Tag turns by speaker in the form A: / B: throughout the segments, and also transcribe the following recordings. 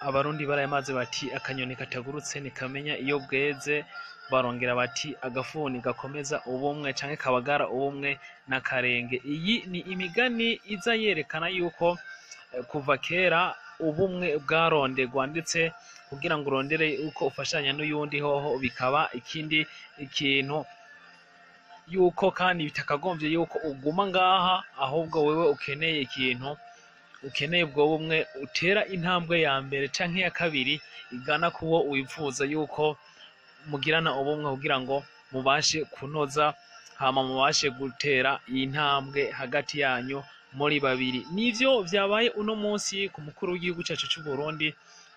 A: Abarundi barayamaze bati akanyoni katagurutse ntikamenya iyo bweze, barongera bati agafuni gakomeza ubumwe canke kabagara ubumwe n'akarenge. Iyi ni imigani iza yerekana yuko kuva kera ubumwe bwarondegwa, ndetse kugira ngo urondere uko ufashanya n'uyundi hoho bikaba ikindi ikintu, yuko kandi bitakagombye yuko uguma ngaha, ahubwo wewe ukeneye ikintu, ukeneye ubwo bumwe, utera intambwe ya mbere canke ya kabiri igana kuwo wifuza yuko mugirana ubumwe, kugira ngo mubashe kunoza hama mubashe gutera iyi ntambwe hagati yanyu muri babiri. Nivyo vyabaye uno munsi ku mukuru w'igihugu cacu c'u Burundi,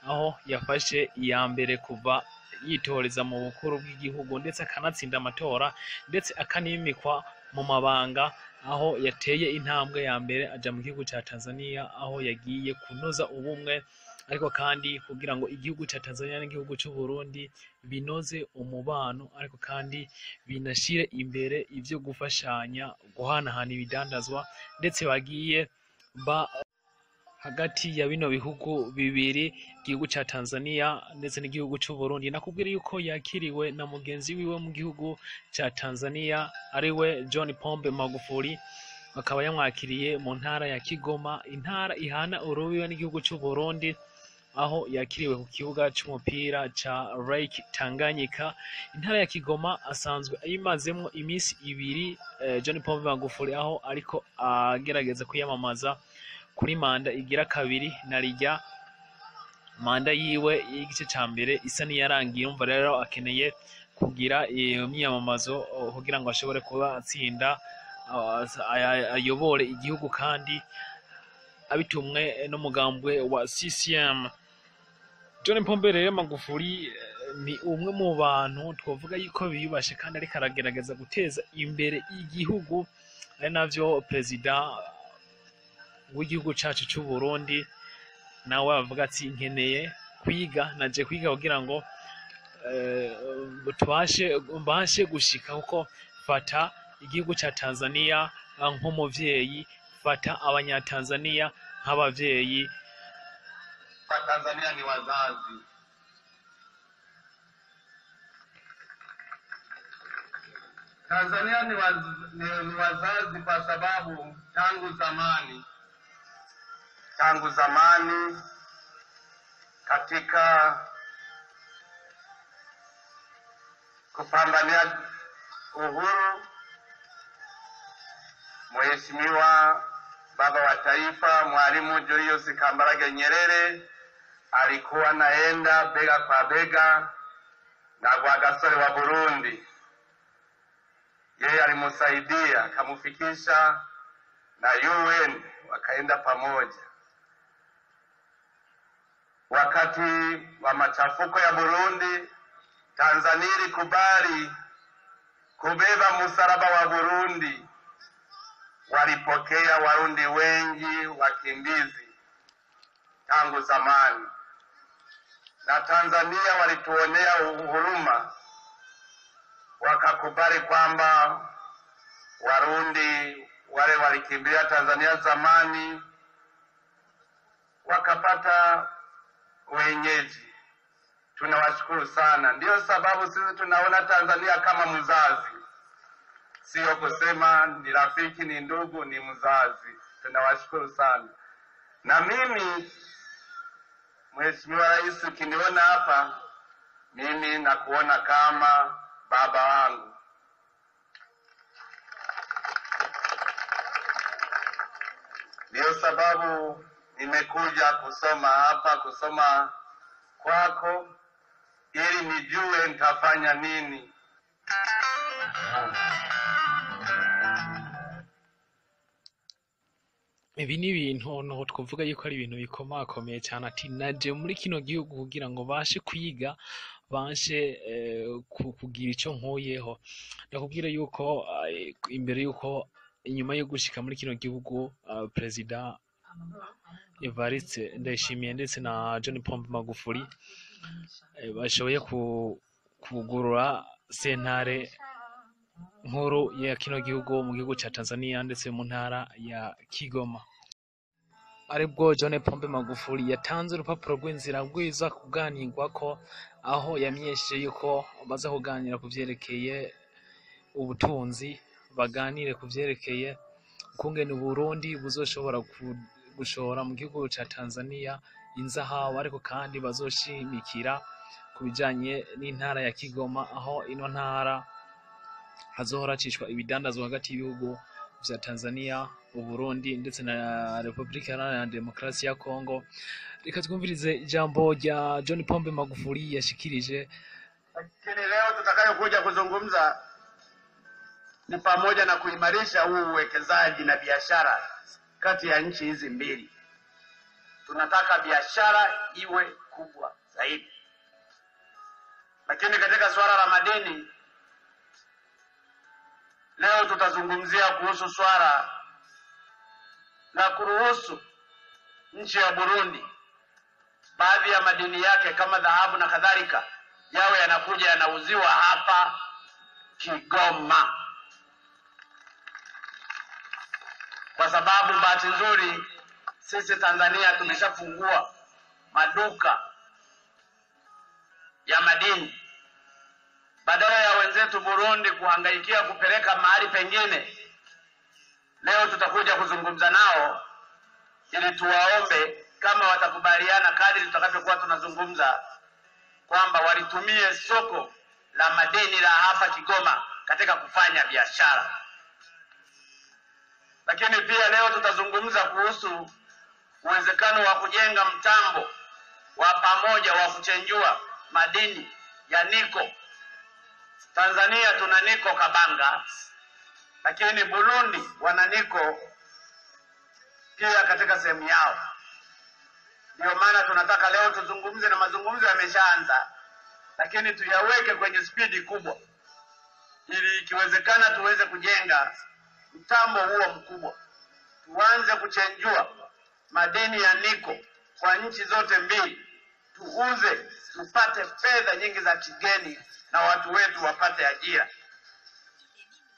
A: aho yafashe iya mbere kuva yitoreza mu bukuru bw'igihugu, ndetse akanatsinda amatora, ndetse akanimikwa mu mabanga, aho yateye intambwe ya mbere aja mu gihugu ca Tanzania, aho yagiye kunoza ubumwe, ariko kandi kugira ngo igihugu ca Tanzania n'igihugu c'u Burundi binoze umubano, ariko kandi binashire imbere ivyo gufashanya, guhanahana ibidandazwa, ndetse bagiye ba hagati ya bino bihugu bibiri, igihugu ca Tanzania ndetse n'igihugu c'u Burundi. Nakubwira yuko yakiriwe na mugenzi wiwe mu gihugu ca Tanzania, ariwe John Pombe Magufuli, akaba yamwakiriye mu ntara ya Kigoma, intara ihana urubibe n'igihugu c'u Burundi, aho yakiriwe ku kibuga c'umupira ca Lake Tanganyika. Intara ya Kigoma asanzwe ayimazemwo iminsi ibiri John Pombe Magufuli, aho ariko agerageza kwiyamamaza kuri manda igira kabiri, na rijya manda yiwe y'igice ca mbere isa n'iyarangiye. Umva rero akeneye kugira iyo myiyamamazo kugira ngo ashobore kuba atsinda, ayobore igihugu, kandi abitumwe n'umugambwe wa CCM. John Pombe rero Magufuli ni umwe mu bantu twovuga yuko biyubashe, kandi ariko aragerageza guteza imbere igihugu, ari navyo perezida w'igihugu cacu c'u Burundi nawe avuga ati nkeneye kwiga, naje kwiga kugira ngo tubashe mbashe gushika, kuko fata igihugu ca Tanzania nk'umuvyeyi, fata abanyatanzania nk'abavyeyi.
B: Tanzania ni wazazi. Tanzania ni wazazi kwa sababu tangu zamani katika kupambania uhuru, Mheshimiwa Baba wa Taifa Mwalimu Julius Kambarage Nyerere alikuwa naenda bega kwa bega na Rwagasore wa Burundi. Yeye alimusaidia akamufikisha na UN, wakaenda pamoja. Wakati wa machafuko ya Burundi, Tanzania ilikubali kubeba msalaba wa Burundi. Walipokea Warundi wengi wakimbizi tangu zamani, na Tanzania walituonea huruma, wakakubali kwamba Warundi wale walikimbia Tanzania zamani wakapata wenyeji. Tunawashukuru sana. Ndiyo sababu sisi tunaona Tanzania kama mzazi, sio kusema ni rafiki, ni ndugu, ni mzazi. Tunawashukuru sana. Na mimi Mheshimiwa Rais, ukiniona hapa, mimi nakuona kama baba wangu. Ndiyo sababu nimekuja kusoma hapa, kusoma kwako, ili nijue nitafanya nini.
A: Ibi ni ibintu noho twovuga yuko ari ibintu bikomakomeye cyane. Ati naje muri kino gihugu kugira ngo bashe kwiga, bashe kugira ico nkuyeho. Ndakubwira yuko imbere yuko inyuma yo gushika muri kino gihugu, Perezida Evariste Ndayishimiye ndetse na John Pombe Magufuli bashoboye kugurura sentare nkuru ya kino gihugu mu gihugu ca Tanzania, ndetse mu ntara ya Kigoma. Aribwo John Pombe Magufuli yatanze urupapuro rw'inzira rwiza kuganirwako, aho yamenyesheje yuko baza kuganira ku vyerekeye ubutunzi, baganire ku vyerekeye ukungene Uburundi buzoshobora gushora mu gihugu ca Tanzania inzahabu, ariko kandi bazoshimikira ku bijanye n'intara ya Kigoma, aho ino ntara hazohora hacishwa ibidandazwa hagati y'ibihugu vya Tanzania, Uburundi ndetse na Repubulika Iharanira Demokarasi ya Kongo. Reka twumvirize ijambo rya John Pombe Magufuli yashikirije.
B: Lakini leo tutakayokuja kuzungumza ni pamoja na kuimarisha huu uwekezaji na biashara kati ya nchi hizi mbili. Tunataka biashara iwe kubwa zaidi, lakini katika suala la madini leo tutazungumzia kuhusu suala la kuruhusu nchi ya Burundi baadhi ya madini yake kama dhahabu na kadhalika yawe yanakuja yanauziwa hapa Kigoma, kwa sababu bahati nzuri sisi Tanzania tumeshafungua maduka ya madini. Badala ya wenzetu Burundi kuhangaikia kupeleka mahali pengine, leo tutakuja kuzungumza nao ili tuwaombe kama watakubaliana, kadri tutakavyokuwa tunazungumza, kwamba walitumie soko la madini la hapa Kigoma katika kufanya biashara. Lakini pia leo tutazungumza kuhusu uwezekano wa kujenga mtambo wa pamoja wa kuchenjua madini ya niko. Tanzania tuna niko Kabanga, lakini Burundi wana niko pia katika sehemu yao. Ndio maana tunataka leo tuzungumze, na mazungumzo yameshaanza, lakini tuyaweke kwenye spidi kubwa, ili ikiwezekana tuweze kujenga mtambo huo mkubwa, tuanze kuchenjua madini ya niko kwa nchi zote mbili, tuuze, tupate fedha nyingi za kigeni na watu wetu wapate ajira.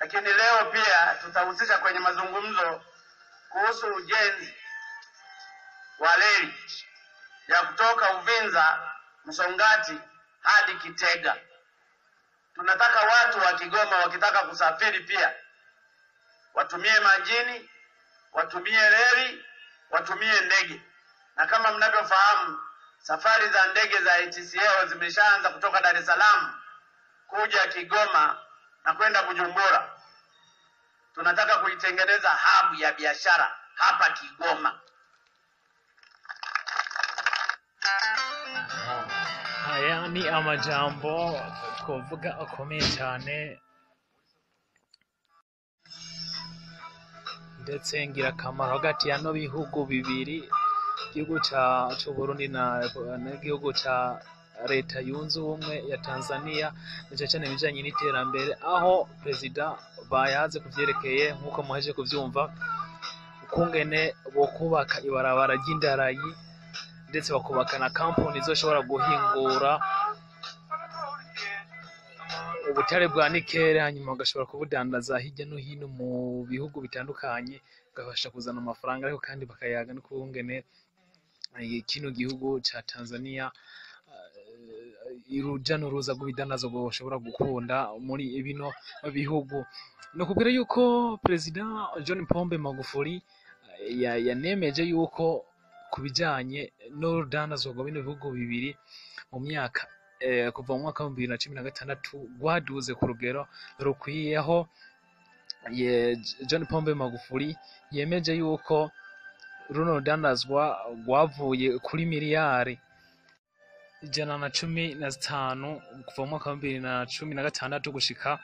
B: Lakini leo pia tutahusisha kwenye mazungumzo kuhusu ujenzi wa reli ya kutoka Uvinza Msongati hadi Kitega. Tunataka watu wa Kigoma wakitaka kusafiri pia watumie majini, watumie reli, watumie ndege. Na kama mnavyofahamu, safari za ndege za ATCL zimeshaanza kutoka Dar es Salaam kuja Kigoma na kwenda Bujumbura. Tunataka kuitengeneza hub ya biashara hapa Kigoma.
A: Aya ni amajambo twovuga akomeye cyane ndetse ngirakamaro hagati ya no bihugu bibiri, igihugu c'Uburundi n'igihugu ca Leta Yunze Ubumwe ya Tanzania, na cane cane ibijanye n'iterambere, aho perezida bayaze kuvyerekeye nk'uko muhejeje kuvyumva, ukungene bokubaka ibarabara ry'indarayi ndetse bakubaka na kampuni izoshobora guhingura ubutare bwa nikele, hanyuma bagashobora kubudandaza hirya no hino mu bihugu bitandukanye, bugafasha kuzana amafaranga, ariko kandi bakayaga n'ukungene kino gihugu ca Tanzania uruja n'uruza rw'ibidandazwa boshobora gukunda muri bino bihugu. Nokubwira yuko perezida John Pombe Magufuli yanemeje yuko ku bijanye n'urudandazwa rwa bino bihugu bibiri mu myaka kuva mu mwaka wa 2016 rwaduze ku rugero rukwiyeho. John Pombe Magufuli yemeje yuko runo rudandazwa rwavuye kuri miliyari 115 kuva mu mwaka wa 2016 gushika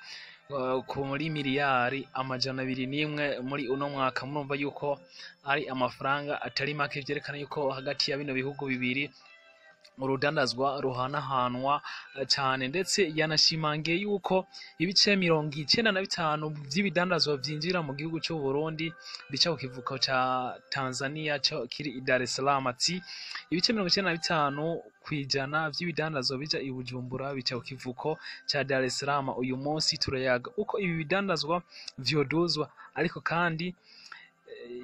A: kuri miliyari 201 muri uno mwaka. Murumva yuko ari amafaranga atari make, vyerekana yuko hagati ya bino bihugu bibiri urudandazwa ruhanahanwa cane, ndetse yanashimangiye yuko ibice 95 vy'ibidandazwa vyinjira mu gihugu c'u Burundi bica ku kivuko ca Tanzania kiri i Dar es Salaam. Ati ibice 95% vy'ibidandazwa bija i Bujumbura bica ku kivuko ca Dar es Salaam. Uyu munsi turayaga uko ibi bidandazwa vyoduzwa, ariko kandi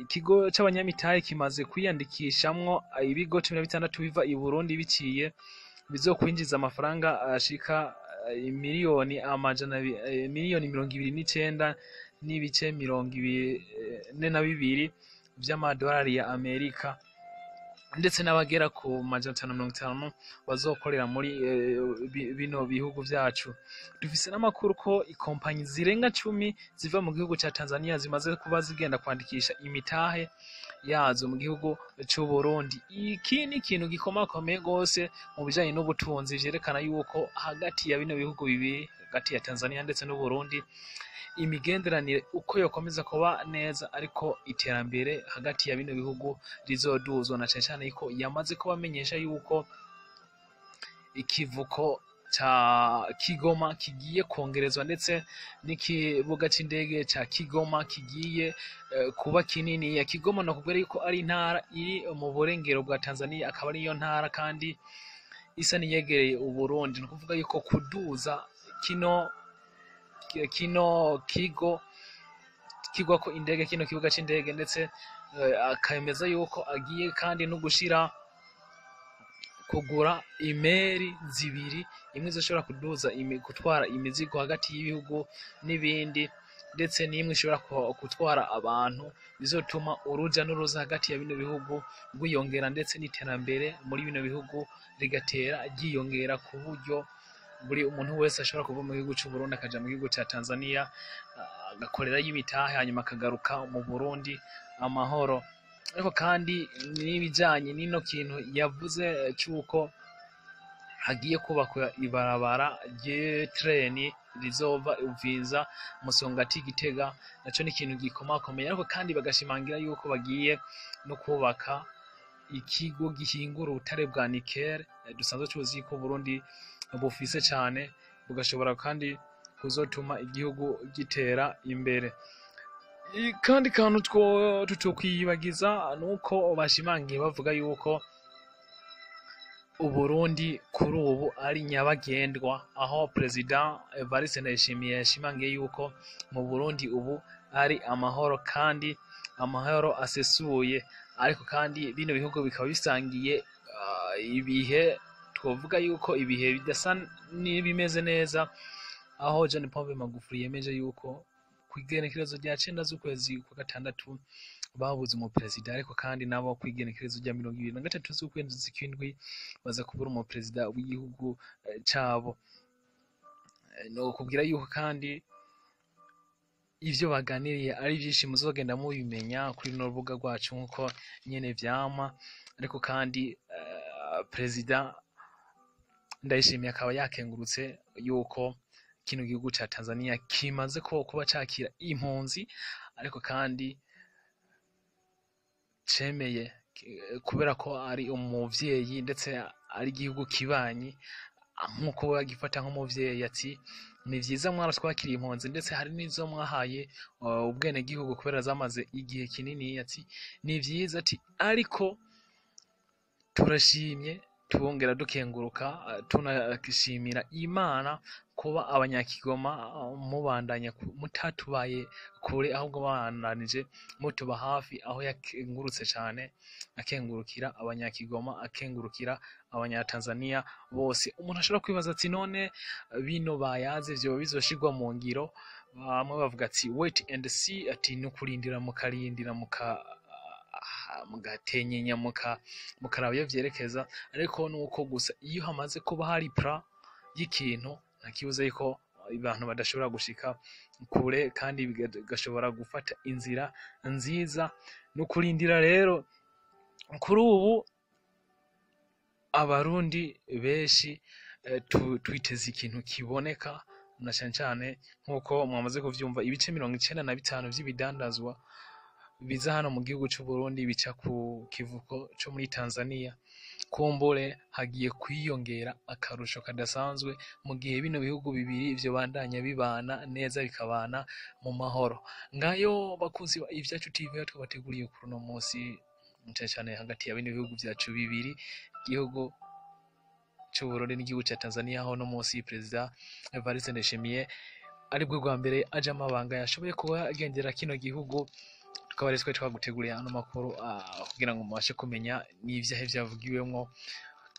A: Ikigo c'abanyamitahe kimaze kwiyandikishamwo ibigo 16 biva i Burundi biciye bizokwinjiza amafaranga ashika miliyoni amajana miliyoni 29 n'ibice 42 vy'amadolari ya Amerika, ndetse n'abagera ku 550 bazokorera muri bino bihugu vyacu. Dufise n'amakuru ko ikompanyi zirenga 10 ziva mu gihugu ca Tanzania zimaze kuba zigenda kwandikisha imitahe yazo mu gihugu c'u Burundi. Iki ni ikintu gikomakomeye gose mu bijanye n'ubutunzi, vyerekana yuko hagati ya bino bihugu bibiri, hagati ya Tanzania ndetse n'u Burundi, imigenderanire uko yokomeza kuba neza, ariko iterambere hagati ya bino bihugu rizoduzwa, na cane cane ko yamaze kubamenyesha yuko ikivuko ca Kigoma kigiye kongerezwa, ndetse n'ikibuga c'indege ca Kigoma kigiye kuba kinini. Ya Kigoma nakubwira yuko ari intara iri mu burengero bwa Tanzania, akaba ariyo ntara kandi isa niyegereye Uburundi. Ni ukuvuga yuko kuduza kino kigo kigwako indege, kino kibuga c'indege, ndetse akemeza yuko agiye kandi no gushira kugura imeri zibiri, imwe izoshobora kuduza gutwara imizigo hagati y'ibihugu n'ibindi, ndetse n'imwe ishobora gutwara abantu, bizotuma uruja n'uruza hagati ya bino bihugu rwiyongera, ndetse n'iterambere muri bino bihugu rigatera ryiyongera, ku buryo buri umuntu wese ashobora kuva mu gihugu c'u Burundi akaja mu gihugu ca Tanzania agakorerayo imitahe, hanyuma akagaruka mu Burundi amahoro. Ariko kandi n'ibijanye n'ino kintu yavuze c'uko hagiye kubakwa ibarabara ry'itreni rizova Uvinza Musongati Gitega, naco ni ikintu gikomakomeye. Ariko kandi bagashimangira yuko bagiye no kubaka ikigo gihingura ubutare bwa nickel, dusanzwe tuzi ko Burundi bufise cane, bugashobora kandi kuzotuma igihugu gitera imbere. Kandi kantu tutokwiyibagiza nuko bashimangiye bavuga yuko Uburundi kuri ubu ari nyabagendwa, aho Perezida Evariste Ndayishimiye yashimangiye yuko mu Burundi ubu ari amahoro kandi amahoro asesuye. Ariko kandi bino bihugu bikaba bisangiye ibihe, twovuga yuko ibihe bidasa n'ibimeze neza, aho John Pombe Magufuli yemeje yuko kw'igenekerezo rya 9 z'ukwezi kwa gatandatu babuze umuperezida, ariko kandi nabo kw'igenekerezo rya 23 z'ukwezi kw'indwi baza kubura umuperezida w'igihugu cabo. No kubwira yuko kandi ivyo baganiriye ari vyinshi, muzogenda mubimenya kuri runo rubuga rwacu nkuko nyene vyama. Ariko kandi Perezida Ndayishimiye akaba yakengurutse yuko kino gihugu ca Tanzania kimaze kuba cakira impunzi, ariko kandi cemeye kubera ko ari umuvyeyi ndetse ari igihugu kibanyi, nkuko bagifata nk'umuvyeyi, ati ni vyiza mwaratwakiriye impunzi, ndetse hari n'izo mwahaye ubwenegihugu kubera zamaze igihe kinini, ati ni vyiza, ati ariko turashimye tubongera dukenguruka, tunashimira Imana kuba abanyakigoma mubandanya mutatubaye kure, ahubwo bandanije mutuba hafi, aho yakengurutse cane akengurukira abanyakigoma, akengurukira abanyatanzania bose. Umuntu ashobora kwibaza ati none bino bayaze vyoba bizoshirwa mu ngiro? Bamwe bavuga ati wait and see, ati ni ukurindira mukarindira mugatenyenya mukaraba iyo vyerekeza. Ariko nuko gusa iyo hamaze kuba hari plan y'ikintu, nta kibuza yuko abantu badashobora gushika kure, kandi bigashobora gufata inzira nziza. No kurindira rero, kuri ubu abarundi benshi twiteze ikintu kiboneka, na cane cane nkuko mwamaze kuvyumva, ibice 95 vy'ibidandazwa biza hano mu gihugu c'u Burundi bica ku kivuko co muri Tanzania. Kumbure hagiye kwiyongera akarusho kadasanzwe mu gihe bino bihugu bibiri vyobandanya bibana neza, bikabana mu mahoro. Ngayo bakunzi ba Ivyacu TV twabateguriye kuri uno munsi, cane cane hagati ya bino bihugu vyacu bibiri, igihugu c'u Burundi n'igihugu ca Tanzania, aho no munsi Perezida Evariste Ndayishimiye aribwo bwa mbere aja amabanga yashoboye kuba agendera kino gihugu. Tukaba rero twari twaguteguriye ano makuru kugira ngo mubashe kumenya n'ivyahe vyavugiwemwo,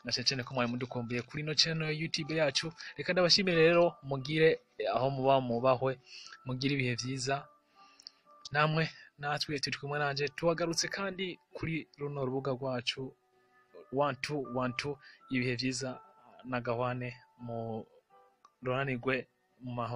A: na cane cane ko mwari mudukumbuye kuri ino channel ya YouTube yacu. Reka ndabashimire rero, mugire aho muba mubahwe, mugire ibihe vyiza namwe natwe turi kumwe. Nanje tubagarutse kandi kuri runo rubuga rwacu 1212. Ibihe vyiza na gahwane, mu ruranirwe mu mahoro.